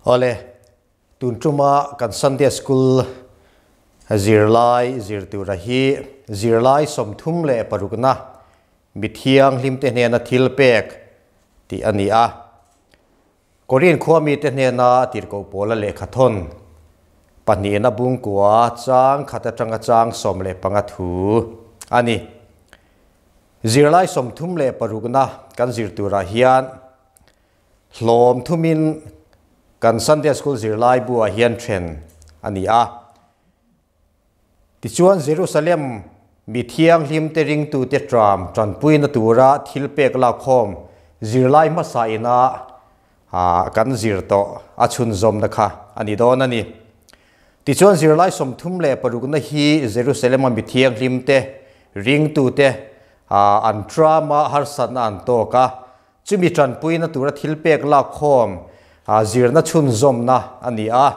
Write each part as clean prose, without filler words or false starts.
Awle, tun tuma kan Sunday School zirlai zir tura hi zirlai 36na mi thianghlim te hnena thil pek tih a ni a. Korin khua mite hnena tirhkoh Paula lehkha thawn pahnihna bungkua chang khat atanga chang 15 thu a ni. Zirlai 36na kan zir turah hian hlawm thumin kan Sunday School zirlai buah hian then a ni a. Tichuan Jerusalem mi thianghlim te ringtute tram tanpuina tura thil pek lakkhawm zirlai hmasa ina kan zir tawh a chhunzawmna kha a ni dawn a ni. Tichuan zirlai 36na hi Jerusalem-a mi thianghlim te ringtute an trama harsatna an tawk a, chumi tanpuina tura thil pek lakkhawm zirna chhunzawmna a ni a.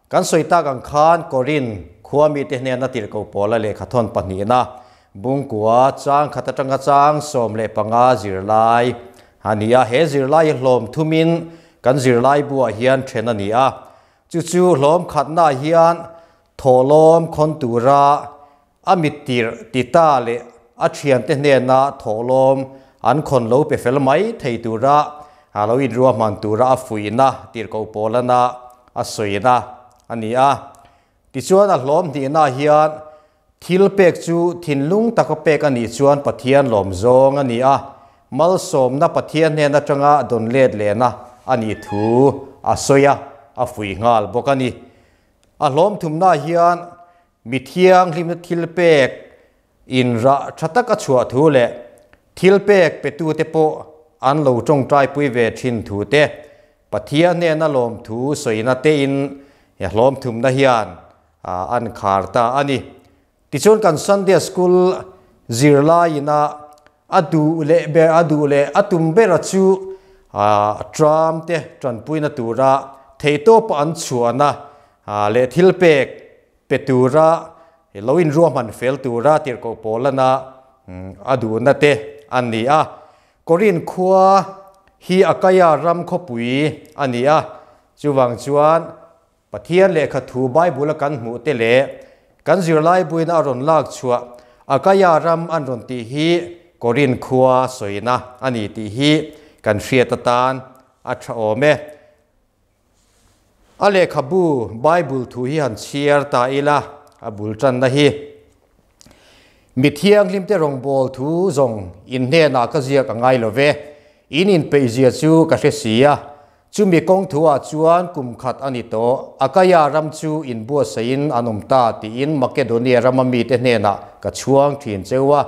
Kan sawi tak ang khan Korin khua mite hnena tirhkoh Paula lehkha thawn pahnihna bungkua chang khat atanga chang 15 zirlai a ni a. He zirlai hi hlawm thumin kan zirlai buah hian then a ni a. Chu chu hlawm khatnaah hian thawhlawm khawn tura a mittir Tita leh a thiante hnena thawhlawm an khawn lo pe fel mai thei tura lo inruahman tura a fuihna tirhkoh Paulana a sawina a ni a. Tichuan a hlawm hnihnaah hian thil pek chu thinlung taka pek a nih chuan Pathian lawm zawng a ni a, malsawmna Pathian hnen atanga dawn let lehna a nih thu a sawi a, a fuih nghal bawk a ni. A hlawm thumnaah hian mi thianghlimna thil pek inrah tha taka chhuah thu leh thil pek petute pawh an lo tawngtaipui ve thin thu te, Pathian hnena lawm thu sawina tein hlawm thumna hian an khar ta a ni. Tichuan kan Sunday School zirlaiina a duh leh ber a duh leh a tum bera chu tram te tanpuina tura theihtawpa an chhuahna leh thil pek pe tura lo inruahman fel tura tirhkoh Paulana a duhna te an ni a. Korin khua hi Akaia ram khawpui a ni a, chuvang chuan Pathian lehkha thu Bible a kan hmuh te leh kan zirlai buina a rawn lak chhuah Akaia ram an rawn tih hi Korin khua sawina a ni tih hi kan hriat atan a tha awm e. A lehkhabu Bible thu hi han chhiar ta ila a bul tanna hi Mi thianghlim te rawngbâwl thu zawng in hnenah ka ziak a ngai lo ve, in inpeihzia chu ka hre si a. Chumi kawng thuah chuan kum khat a ni tawh, Akaia ram chu inbuatsaihin an awm ta tiin Makedonia rama mite hnenah ka chhuang thin cheu a.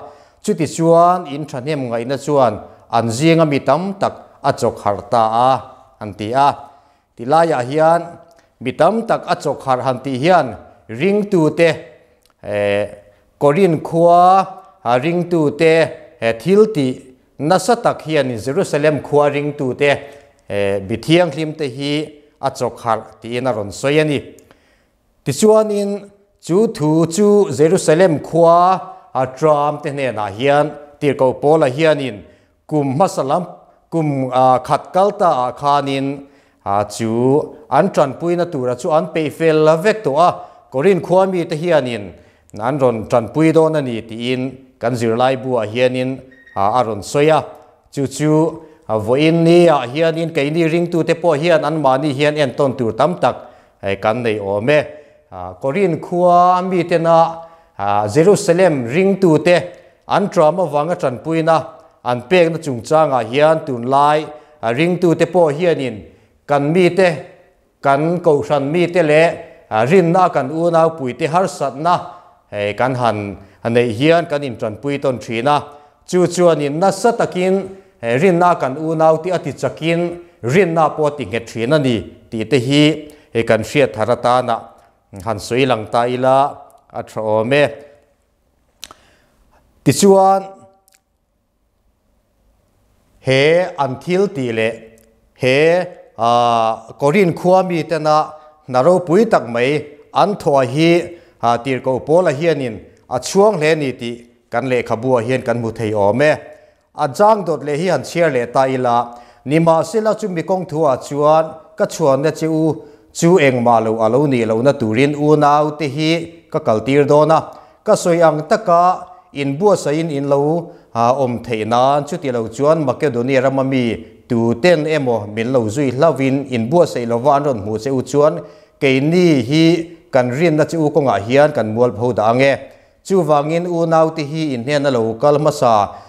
Chutichuan in thahnem ngaihna chuan an zinga mi tam tak a chawk harh ta a, an ti a. Tilaiah hian mi tam tak a chawk harh han tih hian ringtute Korin khua ringtute thil tih nasa tak hianin Jerusalem khua ringtute mi thianghlimte hi a chawk harh tiin a rawn sawi a ni. Tichuanin chu thu chu Jerusalem khua a tramte hnenah hian tirhkoh Paula hianin kum hmasa lam kum khat kal ta ah khanin chu an tanpuina tura chu an peih fel la vek tawh a, Korin khua mite hianin an rawn tanpui dawn a ni tiin kan zirlai buah hianin a rawn sawi a. Chu chu vawiin ni ah hianin keini ringtute pawh hian anmahni hian entawn tur tam tak kan nei awm e. Korin khua mitena Jerusalem ringtute an tram avanga tanpuina an pekna chungchangah hian tunlai ringtute pawh hianin kan mite kan kohhran mite leh rinna kan unau puite harsatna kan han neih hian kan intanpui tawn thin a. Chu chuanin nasa takin rinna kan unau te a ti chakin rinna pawh a ti nghet thin a ni tih te hi kan hriat thar atana han sawi lang ta ila a tha awm e. Tichuan he an thil tih leh he Korin khua mitena hna ropui tak mai an thawh hi tirhkoh Paula hianin a chhuang hle ni tih kan lehkhabuah hian kan hmu thei awm e. A chang dawt leh hi han chhiar leh ta ila. Nimahsela chumi kawng thuah chuan ka chhuanna che u chu engmah lo a lo nih lohna turin unaute hi ka kaltir dawn a, ka sawi ang taka inbuatsaihin in lo awm theih nan chuti lo chuan Makedonia rama mi tuten emaw min lo zui hlauhin inbuatsaih lova an rawn hmuh che u chuan keini hi kan rinna che u kawngah hian kan mualpho dah ang e. Chuvangin unaute hi in hnena lo kal hmasa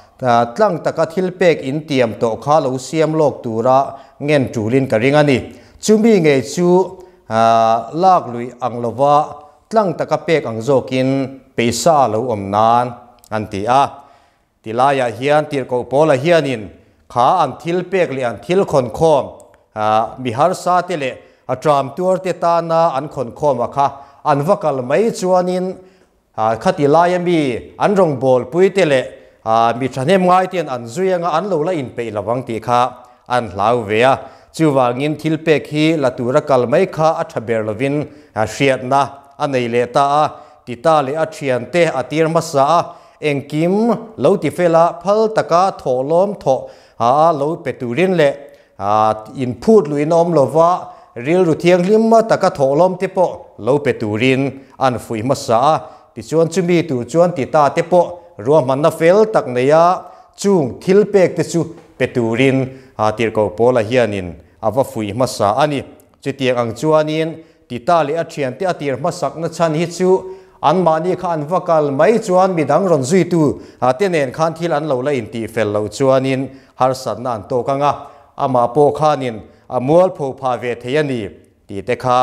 tlang taka thil pek in tiam tawh kha lo siam lawk tura ngen tulin ka ring a ni. Chumi ngei chu lak luih ang lova tlang taka pek ang zawkin peisa a lo awm nan an ti a. Tilaiah hian tirhkoh Paula hianin kha an thil pek leh an thil khawnkhawm mi harsa te leh a tram tuar te tana an khawnkhawm a kha an va kal mai chuanin khati laia mi an rawngbâwl pui te leh mi ṭhahnem ngai ten an zui anga an lo la inpeih lo vang tih kha an hlau ve a. Chuvangin thil pek hi la tura kal mai kha a ṭha ber lovin hriatna a nei leh ta a. Tita leh a ṭhiante a tir hmasa a, engkim lo ti fela phal taka thawhlawm thawh a lo pe turin leh inphut luin a awm lova rilru thianghlim taka thawhlawm te pawh lo pe turin an fuih hmasa a. Tichuan chumi tur chuan Tita te pawh ruahmanna fel tak neia chung thil pek te chu pe turin tirhkoh Paula hianin a va fuih hmasa a ni. Chutiang ang chuanin Tita leh a thiante a tir hmasakna chhan hi chu anmahni kha an va kal mai chuan midang rawn zuitu te nen khan thil an lo la intih fel loh chuanin harsatna an tawk ang a, amah pawh khanin a mualpho phah ve thei a ni tih te kha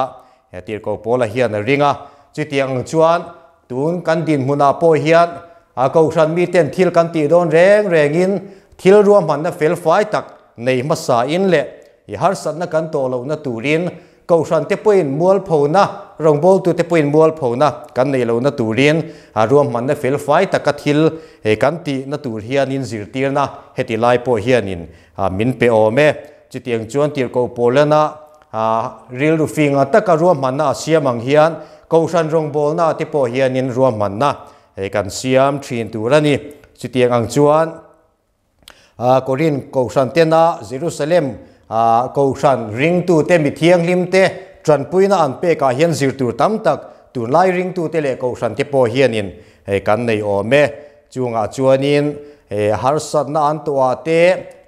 tirhkoh Paula hian a ring a. Chutiang ang chuan tun kan dinhmunah pawh hian a kohhran miten thil kan tih dawn reng rengin thil ruahmanna felfai tak nei hmasa in leh i harsatna kan tawh lohna turin Kohhran te pawhin mualphona, rawngbawltu te pawhin mualphona kan neih lohna turin ruahmanna felfai taka thil kan tihna tur hianin zirtirna heti lai pawh hianin min pe awm e. Chutiang chuan tirhkoh Paulana rilru finga taka ruahmanna a siam ang hian Kohhran rawngbawlna te pawh hianin ruahmanna kan siam thin tur a ni. Chutiang ang chuan. Korin Kohhran tena Jerusalem Kohhran ringtute mi thianghlimte tanpuina an pekah hian zir tur tam tak tunlai ringtute leh Kohhran te pawh hianin kan nei awm e. Chungah chuanin harsatna an tawhah te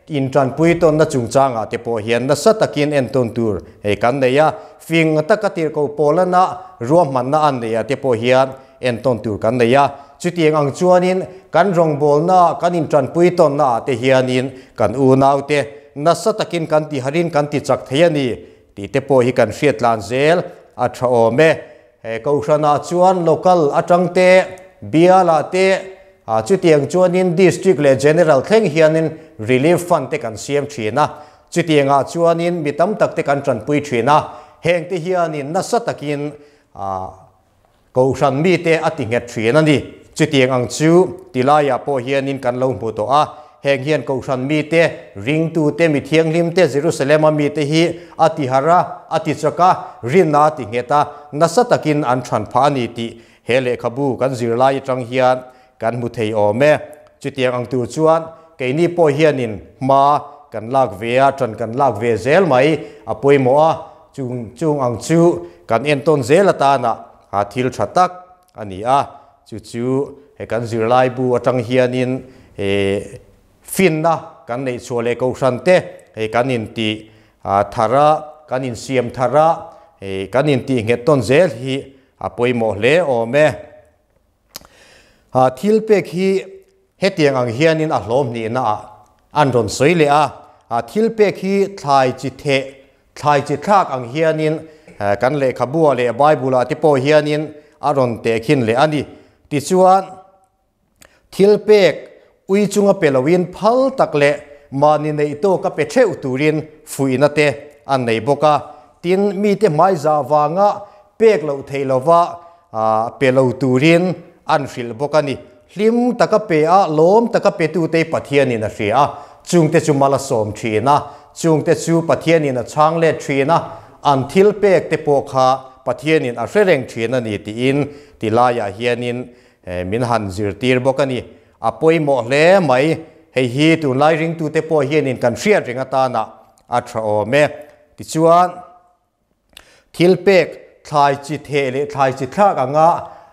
intanpui tawnna chungchangah te pawh hian nasa takin entawn tur kan nei a. Fing taka tirhkoh Paulana ruahmanna an neihah te pawh hian entawn tur kan nei a. Chutiang ang chuanin kan rawngbawlna kan intanpui tawnna ah te hianin kan unaute nasa takin kan tiharin kan tichak thei a ni tih te pawh hi kan hriat tlan zel a tha awm e. He Kohhranah chuan local atang te, bialah te, chutiang chuanin district leh general thleng hianin relief fund te kan siam thin a. Chutiangah chuanin mi tam tak te kan tanpui thin a. Heng te hianin nasa takin Kohhran mite a ti nghet thin a ni. Chutiang ang chu tilaiah pawh hianin kan lo hmu tawh a. Heng hian Kohhran mite, ringtute, mi thianghlimte, Jerusalem-a mite hi a ti harh a, a ti chak a, rinna a ti nghet a, nasa takin an chhan phah a ni tih he lehkhabu kan zirlai atang hian kan hmu thei awm e. Chutiang ang tur chuan keini pawh hianin hma kan lak ve a, ṭan kan lak ve zel mai a pawimawh a, chung chung ang chu kan entawn zel atana thil ṭha tak a ni a. Chu chu he kan zirlaibu aṭang hianin finna kan neih chhuah leh kohhran te hei kan intih thar a, kan insiam thar a, kan intih nghet tawn zel hi a pawimawh hle awm e. Thil pek hi hetiang ang hianin a hlawm hnihna ah an rawn sawi leh a, thil pek hi thlai chi theh, thlai chi thlak ang hianin kan lehkhabu ah leh Bible ah te pawh hianin a rawn tehkhin leh a ni. Tichuan, thil pek ui chunga pe loin phal tak leh mahni neih tawka pe theuh turin fuihna te an nei bawk a. Tin, mite hmaiza vanga pek loh theih lova pe lo turin an hrilh bawk a ni. Hlim taka pe a, lawm taka petute Pathianin a hria a, chungte chu mal a sawm thin a, chungte chu Pathianin a chhang let thin a, an thil pek te pawh kha Pathianin a hre reng thin a ni tiin ti laiah hianin min han zirtir bawk a ni. A pawimawh hle mai. Hei hi tunlai ringtute pawh hianin kan hriat reng atana. a tha awm e. Tichuan, thil pek thlai chi theh leh thlai chi thlak anga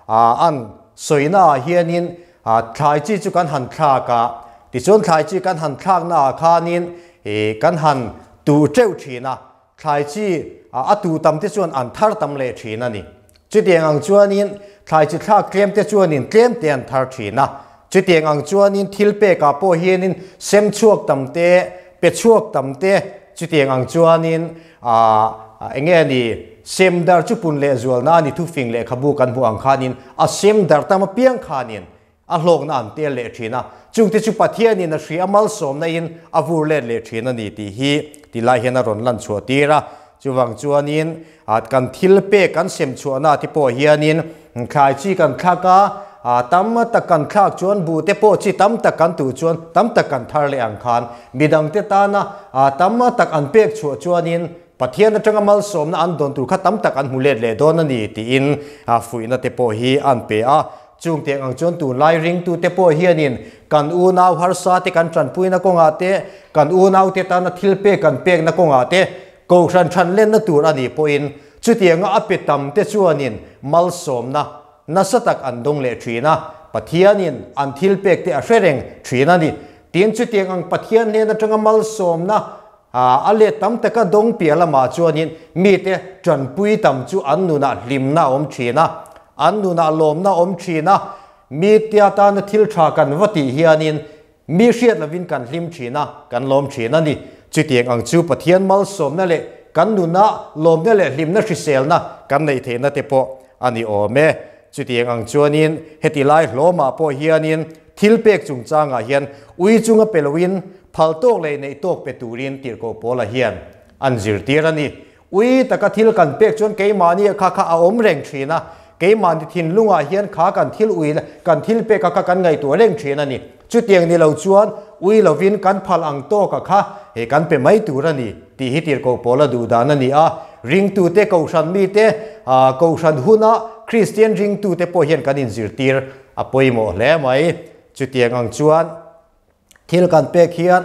an sawina ah hianin thlai chi chu kan han thlak a, tichuan thlai chi kan han thlakna ah khanin kan han tuh teuh thin a, Thlai chi a tu tam te chuan an thar tam leh thin a ni. Chutiang ang chuanin thlai chi thlak tlem te chuanin tlem te an thar thin a. Chutiang ang chuanin thil pekah pawh hianin sem chhuak tam te, pe chhuak tam te, chutiang ang chuanin eng nge ni, sem dar chu pun leh zualna a ni thufing lehkhabu kan hmuh ang khanin a sem dar tam apiang khanin A hlawkna an tel leh thin a, chungte chu Pathianin a hria malsawmna in a vur let leh thin a ni tih hi ti lai hian a rawn lan chhuah tir a. Chuvang chuanin kan thil pek kan sem chhuahna te pawh hianin thlai chi kan thlak a, tam tak kan thlak chuan buh te pawh chi tam tak kan tuh chuan tam tak kan thar leh ang khan midangte tana tam tak an pek chhuah chuanin Pathian atanga malsawmna an dawn tur kha tam tak an hmu let leh dawn a ni tiin fuihna te pawh hi an pe a. Chung tiang ang chuan tunlai ringtute pawh hianin kan unau harsa te kan tanpuina kawngah te, kan unaute tana thil pek kan pekna kawngah te kohhran thanlenna tur a nih pawhin chutianga a pe tam te chuanin malsawmna nasa tak an dawng leh thin a, Pathianin an thil pek te a hre reng thin a ni. Tin, chutiang ang Pathian hnen atanga malsawmna a let tam taka dawng piah lamah chuanin mite tanpui tam chu an nunah hlimna a awm thin a, an nunah lawmna a awm thin a, mite atana thil tha kan va tih hianin mi hriat lovin kan hlim thin a, kan lawm thin a ni. Chutiang ang chu Pathian malsawmna leh kan nunah lawmna leh hlimna hriselna kan neih theihna te pawh a ni awm e. Chutiang ang chuanin heti lai hlawmah pawh hianin thil pek chungchangah hian ui chunga pe loin phal tawk leh neih tawk pe turin tirhkoh Paula hian an zirtir a ni. Ui taka thil kan pek chuan keimahni kha kha a awm reng thin a, keimahni thinlungah hian kha kan thil ui kan thil pek a kha kan ngaihtuah reng thin a ni. Chutiang ni lo chuan ui lovin kan phal ang tawka kha he kan pe mai tur a ni tih hi tirhkoh Paula duh dan a ni a. Ringtute kohhran mite kohhran huna Kristian ringtute pawh hian kan inzirtir a pawimawh hle mai. Chutiang ang chuan thil kan pek hian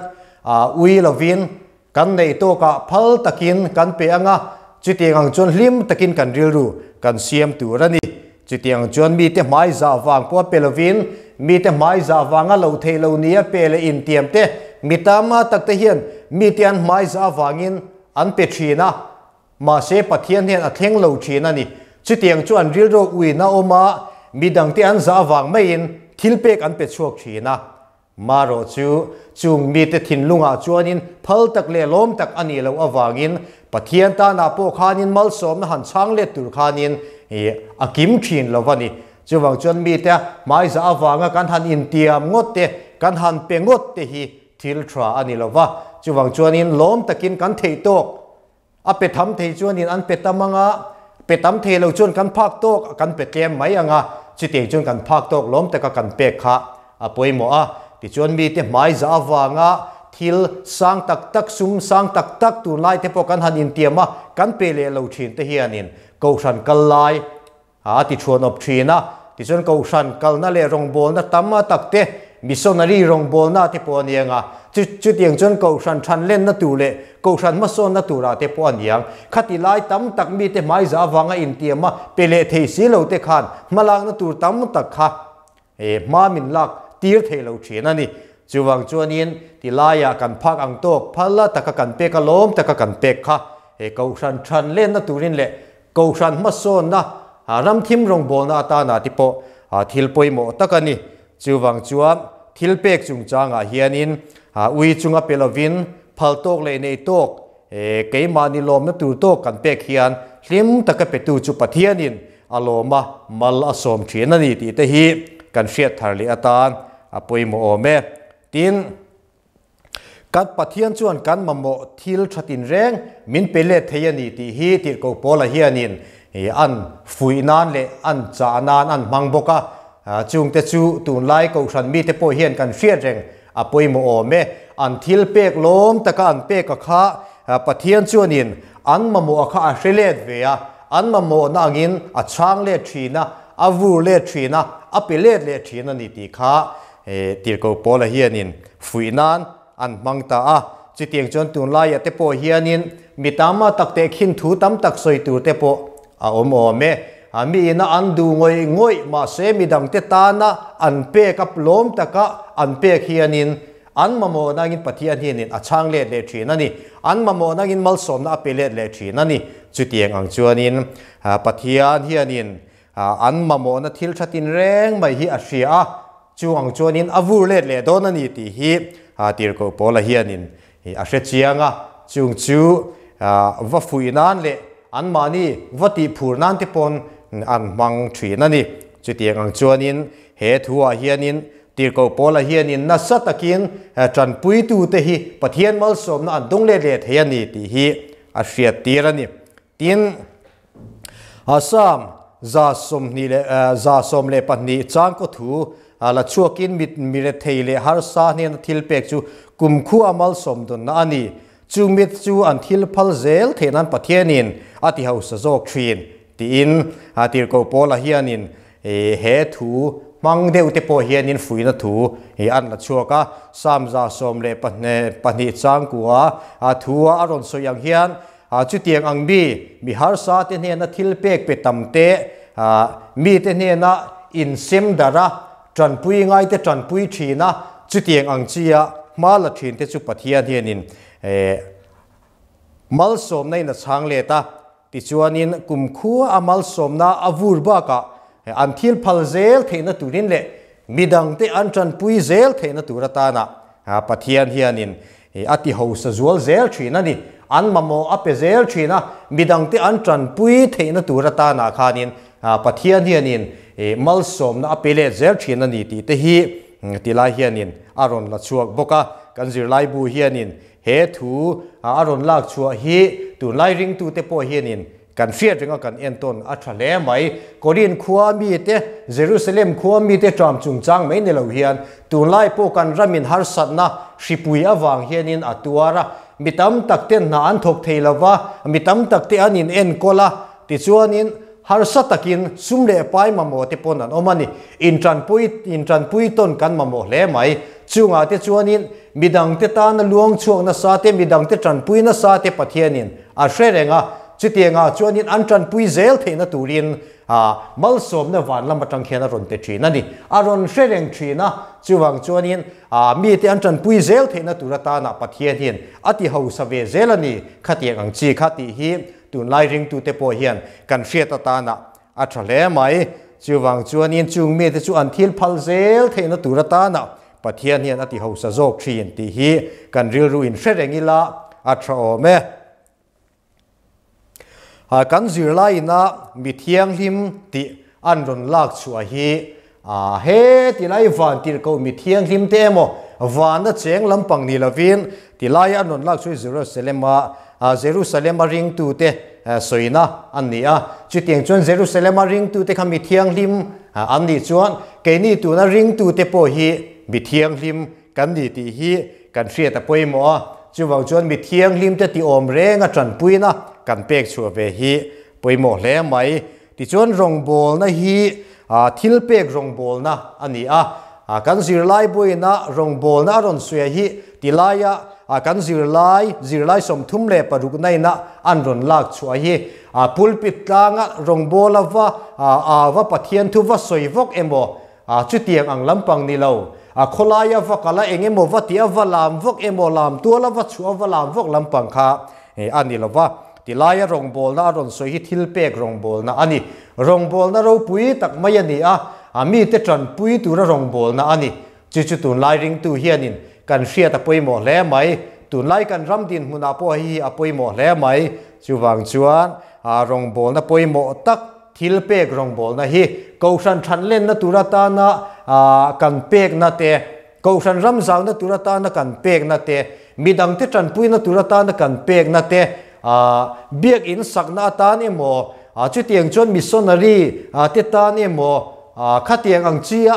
ui lovin kan neih tawkah phal takin kan pe ang a, chutiang ang chuan hlim takin kan rilru kan siam tur a ni. Chutiang chuan mite hmai zah vang pawh a pe lovin, mite hmai zah vanga lo theih lo nia pe leh intiam te, mi tama takte hian mite an hmai zah vangin an pe thin a, mahse Pathian hian a thleng lo thin a ni. Chutiang chu an rilru uina awm a, midangte an zah vang maiin thilpek an pe chhuak thin a. Marawh chu, chung mite thinlungah chuanin phal tak leh lawm tak a nih loh avangin Pathian tanah pawh khanin malsawmna han chhang let tur khanin a kim thin lo a ni. Chuvang chuan mite hmaiza avanga kan han intiam ngawt te, kan han pe ngawt te hi thil tha a ni lo va. Chuvang chuanin lawm takin kan theih tawk A pe tham thei chuanin an pe tam ang a, pe tam thei lo chuan kan phak tawk kan pe tlem mai ang a, chutiang chuan kan phak tawk lawm taka kan pek kha a pawimawh a. Tichuan mite hmaiza avanga thil sang tak tak, sum sang tak tak tunlai te pawh kan han intiam a, kan pe leh lo thin te hianin Kohhran kal lai A ti chhuan awp thin a, tichuan Kohhran kalna leh rawngbawlna tam a tak te, missionary rawngbawlna te pawh a ni ang a, chu chutiang chuan Kohhran thanlenna tur leh Kohhran hmasawnna turah te pawh a ni ang. Khati lai tam tak mite hmaiza avanga intiam a pe leh thei si lo te khan hmalakna tur tam tak kha hma min lak tir thei lo thin a ni. Chuvang chuanin ti laiah kan phak ang tawk phal a taka kan pek a lawm taka kan pek kha he Kohhran thanlenna turin leh Kohhran hmasawnna ramthim rawngbawlna atana te pawh thil pawimawh tak a ni. Chuvang chuan thil pek chungchangah hianin ui chunga pe lovin phal tawk leh nei tawk keimahni lawmna tur tawk kan pek hian hlim taka petu chu Pathianin a lawm a, mal a sawm thin a ni tih te hi kan hriat thar leh atan a pawimawh awm e. Tin. Kan Pathian chuan kan mamawh thil tha tinreng min pe let thei a ni tih hi Tirhkoh Paula hianin an fuih nan leh an chah nan an hmang bawk a. Chungte chu tunlai Kohhran mite pawh hian kan hriat reng a pawimawh awm e. An thil pek lawm taka an pek a kha Pathian chuanin an mamawh a kha a hre let ve a, an mamawhna angin a chhang let thin a, a vur let thin a, a pe let leh thin a ni tih kha Tirhkoh Paula hianin fuih nan an hmang ta a. Chutiang chuan tunlaiah te pawh hianin mi tama tak tehkhin thu tam tak sawi tur te pawh a awm awm e. Mi ina an duh ngawih ngawih mahse midangte tana an pek a lawm taka an pek hianin an mamawh nangin Pathian hianin a chhang let leh thin a ni. An mamawh nangin malsawmna a pe let leh thin a ni. Chutiang ang chuanin Pathian hianin an mamawhna thil tha tinreng mai hi a hria a, chu ang chuanin a vur let leh dawn a ni tih hi Tirhkoh Paula hianin a hre chiang a, chung chu va fuih nan leh anmahni va tih phur nan te pawn an hmang thin a ni. Chutiang ang chuanin he thuah hianin Tirhkoh Paula hianin nasa takin tanpuitute hi Pathian malsawmna an dawng let leh thei a ni tih hi a hriattir a ni. Tin, Assam 122 changkaw thu la chhuakin mit mirethei leh harsa hnena thil pek chu kumkhua malsawm dawnna a ni. Chung mit chu an thil phal zel theih nan Pathianin a ti hausa zawk thin tiin Tirhkoh Paula hianin he thu hmang deuh te pawh hianin fuihna thu an la chhuak a. Psalm 122 changkua thu a rawn sawi ang hian Chutiang ang mi, mi harsa te hnena thil pek pe tam te, mite hnena insem darh a, tanpui ngai te tanpui thin a, chutiang ang chia hma la thin te chu Pathian hianin malsawmna in a chhang let a. Tichuanin kumkhua a malsawmna a vur bakah an thil phal zel theihna turin leh midangte an tanpui zel theihna tur atana Pathian hianin A ti hausa zual zel thin a ni. An mamawh a pe zel thin a, midangte an tanpui theihna tur atanah khanin Pathian hianin malsawmna a pe let zel thin a ni tih te hi tilai hianin a rawn la chhuak bawk a. Kan zirlaibu hianin he thu a rawn lak chhuah hi tunlai ringtute pawh hianin Kan hriat renga kan entawn a tha hle mai. Korin khua mite, Jerusalem khua mite ṭam chungchang mai ni lo hian tunlai pawh kan ramin harsatna hripui avang hianin a tuar a. Mi tam tak ten hna an thawk thei lo va, mi tam tak te an in enkawl a, tichuanin harsa takin sum leh pai mamawh te pawn an awm a ni. Inṭanpui, inṭanpui tawn kan mamawh hle mai. Chungah te chuanin midangte tana luang chhuak nasa te, midangte ṭanpui nasa te Pathianin a hre reng a, chutiangah chuanin an tanpui zel theihna turin malsawmna van lam atang khian a rawn pe thin a ni. A rawn hre reng thin a, chuvang chuanin mite an tanpui zel theihna tur atana Pathian hian a ti hausa ve zel a ni. Khatiang ang chi kha tih hi tunlai ringtute pawh hian kan hriat atana a tha hle mai. Chuvang chuanin chung mite chu an thil phal zel theihna tur atana Pathian hian a ti hausa zawk thin tih hi kan rilru in hre reng ila a tha awm e. Kan zirlai ina mi thianghlim tih an rawn lak chhuah hi he tilai van tirhkoh mi thianghlim te emaw vana cheng lampang ni lovin tilai an rawn lak chhuah hi Jerusalem-a Jerusalem-a ringtute sawina an ni a. Chutiang chuan Jerusalem-a ringtute kha mi thianghlim an nih chuan keini tuna ringtute pawh hi mi thianghlim kan ni tih hi kan hriat a pawimawh a. Chuvang chuan mi thianghlimte ti awm renga tanpuina kan pek chhuah ve hi pawimawh hle mai. Tichuan rawngbawlna hi thil pek rawngbawlna a ni a, kan zirlai buaina rawngbawlna a rawn suia hi tilaia kan zirlai zirlai 36 naina an rawn lak chhuah hi pulpit tlanga rawngbawla va va Pathian thu va sawi vawk emaw chutiang ang lampang ni lo khawlaia va kala eng emaw va tia va lam vawk emaw lam tuala va chhuah va lam vawk lampang kha a ni lo va. Tilaia rawngbawlna a rawn sawi hi thil pek rawngbawlna a ni. Rawngbawlna ropui tak mai a ni a, a mite tanpui tura rawngbawlna a ni. Chu chu tunlai ringtu hianin kan hriat a pawimawh hle mai. Tunlai kan ram dinhmunah pawh hei hi a pawimawh hle mai. Chuvang chuan rawngbawlna pawimawh tak thil pek rawngbawlna hi Kohhran thanlenna tur atana kan pekna te, Kohhran ram zauna tur atana kan pekna te, midangte tanpuina tur atana kan pekna te, biakinn sakna atan emaw, chutiang chuan missionary te tan emaw, khatiang ang chia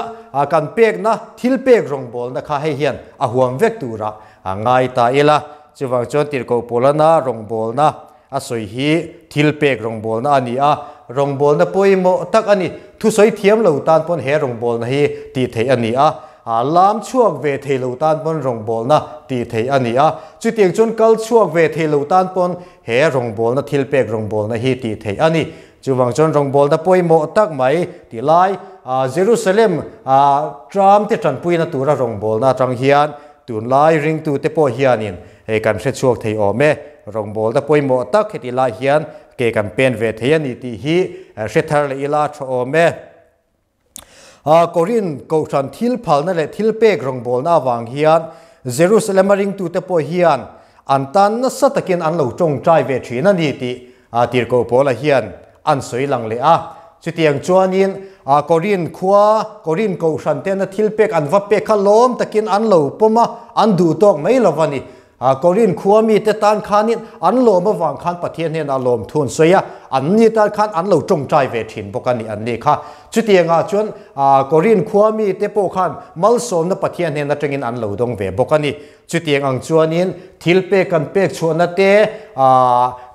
kan pekna thil pek rawngbawlna kha hei hian a huam vek tura ngai ta ila. Chuvang chuan Tirhkoh Paulana rawngbawlna a sawi hi thil pek rawngbawlna a ni a, rawngbawlna pawimawh tak a ni. Thusawi thiam lo tan pawn he rawngbawlna hi tih theih a ni a. Lam chhuak ve thei lo tan pawn rawngbawlna tih theih a ni a. Chutiang chuan kal chhuak ve thei lo tan pawn he rawngbawlna thilpek rawngbawlna hi tih theih a ni. Chuvang chuan rawngbawlna pawimawh tak mai tih lai Jerusalem tram te tanpuina tura rawngbawlna atang hian tunlai ringtute pawh hianin hei kan hre chhuak thei awm e. Rawngbawlna pawimawh tak heti lai hian ke kan pen ve thei a ni tih hi hre thar leh ila tha awm e. Korin Kohhran thil phalna leh thil pek rawngbawlna avang hian Jerusalem a ringtute pawh hian an tan nasa takin an lo tawngtai ve thin a ni tih Tirhkoh Paula hian an sawi lang leh a. Chutiang chuanin Korin khua, Korin Kohhran tena thil pek an va pek kha lawm takin an lo pawm a, an duh tawk mai lo a ni. Korin khua mite tan khanin an lawm avang khan Pathian hnenah lawm thu an sawi a, an ni tan khan an lo tawngtai ve thin bawk a ni an ni kha. Chutiangah chuan Korin khua mite pawh khan malsawmna Pathian hnen atangin an lo dawng ve bawk a ni. Chutiang ang chuanin thil pek kan pek chhuahna te,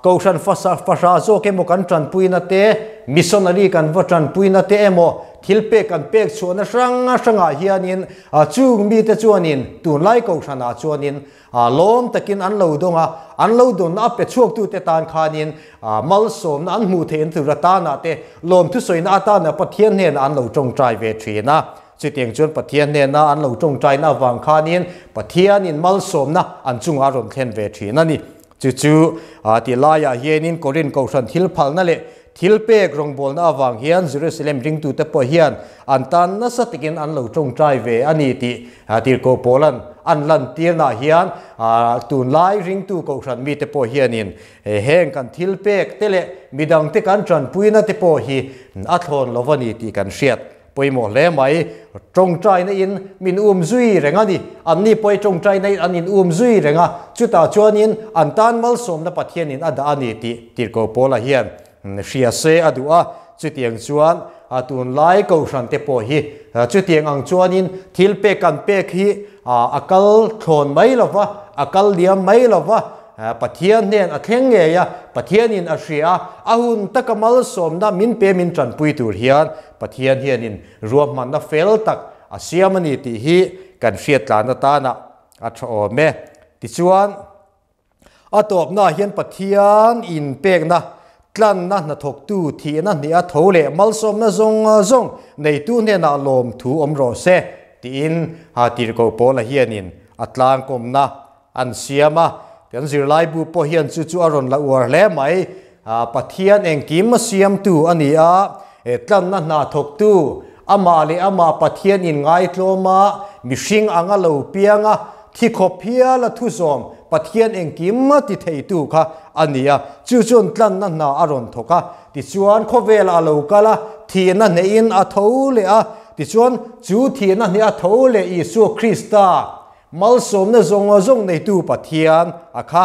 Kohhran fahra zawk emaw kan tanpuina te, missionary kan va tanpuina te emaw thil pek kan pek chhuahna hrang hrangah hianin Chung mite chuanin tunlai kohhranah chuanin lawm takin an lo dawng a, an lo dawnna a pe chhuaktute tan khanin malsawmna an hmuh theihna tur atanah te lawmthusawina atana Pathian hnenah an lo tawngtai ve thin a. Chutiang chuan Pathian hnena an lo tawngtaina avang khanin Pathianin malsawmna an chungah a rawn thlen ve thin a ni. Chu chu ti laiah hianin Korin kohhran thil phalna leh thil pek rawngbawlna avang hian Jerusalem ringtute pawh hian an tan nasa takin an lo tawngtai ve a ni tih Tirhkoh Paula'n an lantirnaah hian tunlai ringtu kohhran mite pawh hianin heng kan thil pek te leh midangte kan tanpuina te pawh hi a thlawn lo a ni tih kan hriat Pawimawh hle mai, tawngtaina in min um zui reng a ni. Anni pawh tawngtaina in an in um zui reng a, chutah chuanin an tan malsawmna Pathianin a dah a ni tih Tirhkoh Paula hian hria se a duh a. Chutiang chuan tunlai kohhran te pawh hi chutiang ang chuanin thil pek kan pek hi a kal thlawn mai lo va, a kal liam mai lo va, Pathian hnen a thleng ngei a, Pathianin a hria a, a hun taka malsawmna min pe min tanpui tur hian Pathian hianin ruahmanna fel tak a siam a ni tih hi kan hriat tlan atana a tha awm e. Tichuan, a tawpnaah hian Pathian inpekna, tlanna hnathawktu thihna hnih a tho leh malsawmna zawng zawng neitu hnenah lawmthu awm rawh se tiin Tirhkoh Paula hianin a tlangkawmna an siam a, kan zirlaibu pawh hian chu chu a rawn la uar hle mai. Pathian engkim a siamtu a ni a, tlanna hna thawktu, amah leh amah Pathian inngaitlawm a, mihring anga lo piang a, thi khawp hial a thuzawm Pathian engkim a ti theitu kha a ni a, chu chuan tlanna hna a rawn thawk a, tichuan khawvelah a lo kal a, thihna hnehin a tho leh a, tichuan chu thihna hneh a tho leh Isua Krista Malsawmna zawng zawng neitu Pathian a kha,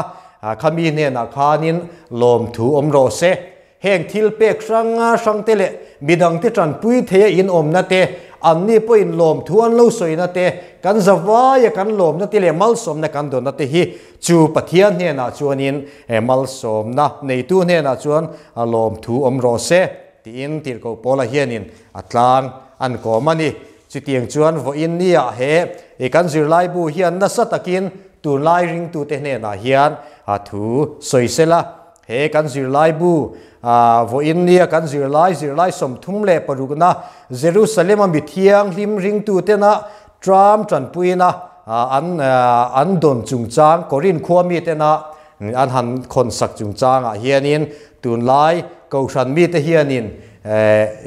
khami hnenah khanin lawmthu awm rawh se. Heng thil pek hrang hrangte leh midangte tanpui theia inawmna te, anni pawhin lawmthu an lo sawina te, kan zavaia kan lawmna te leh malsawmna kan dawnna te hi chu Pathian hnenah chuanin malsawmna neitu hnenah chuan lawmthu awm rawh se tiin Tirhkoh Paula hianin a tlang an kawm a ni. Chutiang chuan vawiin niah he i kan zirlaibu hian nasa takin tunlai ringtute hnenah hian a thu sawi sel a. He kan zirlaibu vawiin nia kan zirlai zirlai 36na Jerusalem-a mi thianghlim ringtutena tram tanpuina an an dawn chungchang Korin khua mitena an han khawnsak chungchangah hianin tunlai kohhran mite hianin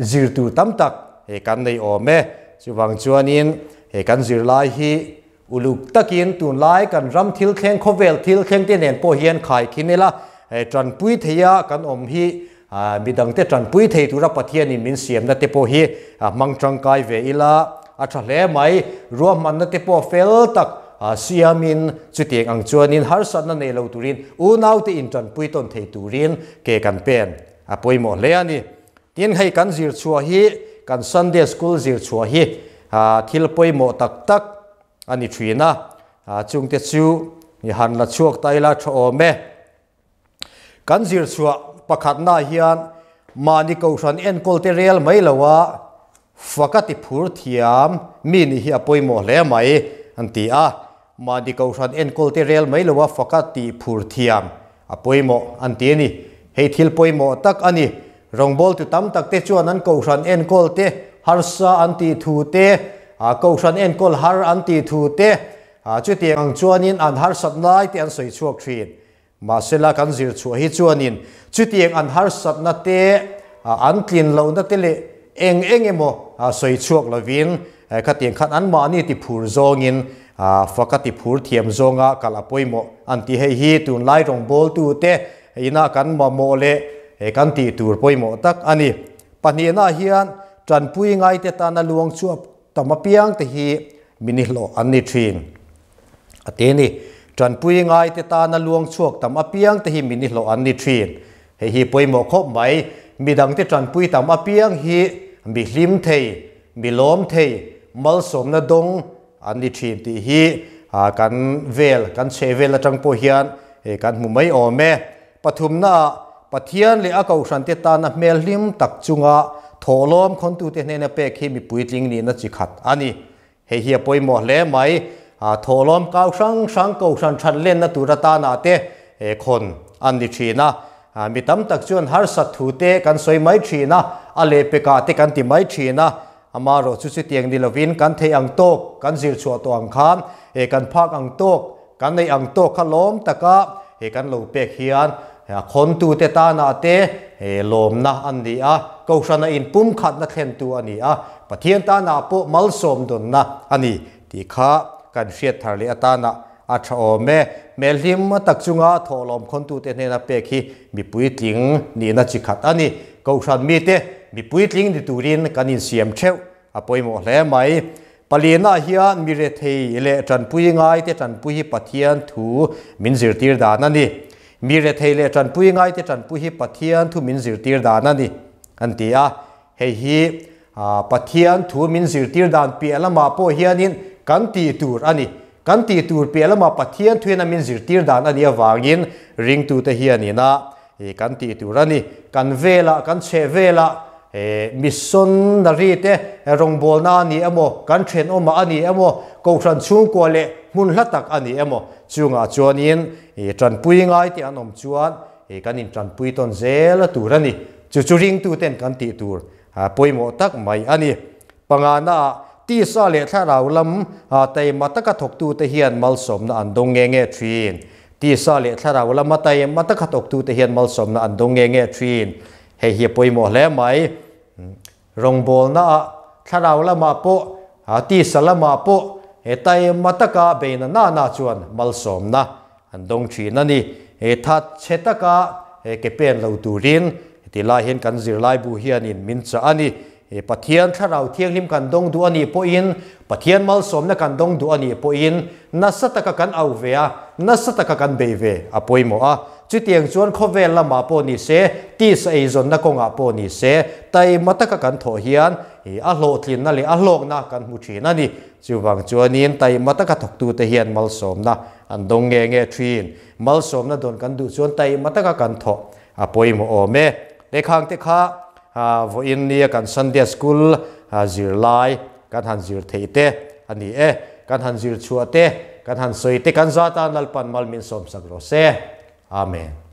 zirtur tam tak He kan nei awm e. Chuvang chuanin he kan zirlai hi uluk takin tunlai kan ram thil thleng khawvel thil thleng te nen pawh hian khai khin ila, he tanpui theia kan awm hi midangte tanpui thei tura Pathianin min siamna te pawh hi hmang tangkai ve ila a tha hle mai. Ruahmanna te pawh fel tak siamin chutiang ang chuanin harsatna nei lo turin unaute intanpui tawn thei turin ke kan pen a pawimawh hle a ni. Tin, hei kan zir chhuah hi, kan Sunday School zir chhuah hi thil pawimawh tak tak a ni thin a, chungte chu i han la chhuak ta ila tha awm e. Kan zir chhuah pakhatnaah hian mahni kohhran enkawl te rel mai lo a, Faka ti phur thiam mi nih hi a pawimawh hle mai, an ti a. Mahni kohhran enkawl te rel mai loa faka ti phur thiam a pawimawh an ti a ni. Hei thil pawimawh tak a ni. Rawngbawltu tam tak te chuan an kohhran enkawl te harsa an tih thu te, kohhran enkawl har an tih thu te, chutiang ang chuanin an harsat lai te an sawi chhuak thin. Mahsela kan zir chhuah hi chuanin chutiang an harsatna te, an tlin lohna te leh eng eng emaw sawi chhuak lovin khatiang khan anmahni ti phur zawngin faka ti phur thiam zawnga kal a pawimawh an ti. Hei hi tunlai rawngbawltute ina kan mamawh leh kan tih tur pawimawh tak a ni. Pahnihna hian tanpui ngaite tana luang chhuak tam apiang te hi minihlawh an ni thin. A ti a ni. Tanpui ngaite tana luang chhuak tam apiang te hi minihlawh an ni thin. Hei hi pawimawh khawp mai. Midangte tanpui tam apiang hi mi hlim thei, mi lawm thei, malsawmna dawng an ni thin tih hi kan vel, kan chheh vel atang pawh hian kan hmu mai awm e. Pathumnaah, Pathian leh a kohhrante tana hmel hlim tak chunga thawhlawm khawntute hnena pek hi mi puitling nihna chi khat a ni. Hei hi a pawimawh hle mai. Thawhlawm kau hrang hrang kohhran that lenna tur atana te khawn an ni thin a. Mi tam tak chuan harsat thu te kan sawi mai thin a, a lehpekah te kan ti mai thin a. Amaherawh chu chutiang ni lovin kan theih ang tawk, kan zir chhuah tawh ang khan, kan phak ang tawk, kan neih ang tawk kha lawm taka he kan lo pek hian a khawntute tanah te lawmna an ni a, Kohhrana inpumkhatna thlentu a ni a, Pathian tanah pawh malsawm dawnna a ni tih kha kan hriat thar leh atana a tha awm e. Hmelhlim tak chunga thawhlawm khawntute hnena pek hi mi puitling nihna chi khat a ni. Kohhran mite mi puitling ni turin kan insiam theuh a pawimawh hle mai. Palianah hian mi rethei leh tanpui ngaite tanpui hi Pathian thu min zirtir dan a ni. Mi rethei leh tanpui ngaite tanpui hi Pathian thu min zirtir dan a ni, an ti a. Hei hi Pathian thu min zirtir dan piah lamah pawh hianin kan tih tur a ni. Kan tih tur piah lamah Pathian thuin a min zirtir dan a nih avangin ringtute hianin a kan tih tur a ni. Kan velah, kan chheh velah Missionary te rawngbawlna a ni emaw, kan thenawmah a ni emaw, kohhran chhungkua leh hmun hla tak a ni emaw, chungah chuanin tanpui ngai te an awm chuan kan intanpui tawn zel tur a ni. Chu chu ringtuten kan tih tur pawimawh tak mai a ni. Panganaah tisa leh thlarau lam taima taka thawktute hian malsawmna an dawng nge nge thin. Tisa leh thlarau lama taima taka thawktute hian malsawmna an dawng nge nge thin. Hei hi a pawimawh hle mai. Rawngbawlnaah thlarau lamah pawh, tisa lamah pawh he taima taka beina nana chuan malsawmna an dawng thin a ni. He that chhe taka he ke pen lo turin heti lai hian kan zirlaibu hianin min chah a ni. He Pathian thlarau thianghlim kan dawng duh a nih pawhin, Pathian malsawmna kan dawng duh a nih pawhin nasa taka kan au ve a, nasa taka kan bei ve a pawimawh a. Chutiang chuan khawvel lamah pawh ni se, tisa eizawnna kawngah pawh ni se, taima taka kan thawh hian a hlawhtlinna leh a hlawkna kan hmu thin a ni. Chuvang chuanin taima taka thawktute hian malsawmna an dawng nge nge thin. Malsawmna dawn kan duh chuan taima taka kan thawh a pawimawh awm e. Lehkhangte kha vawiin nia kan Sunday School zirlai kan han zir theih te a ni e. Kan han zir chhuah te, kan han sawi te kan zat a Lalpan mal min sawmsak rawh se. Amen.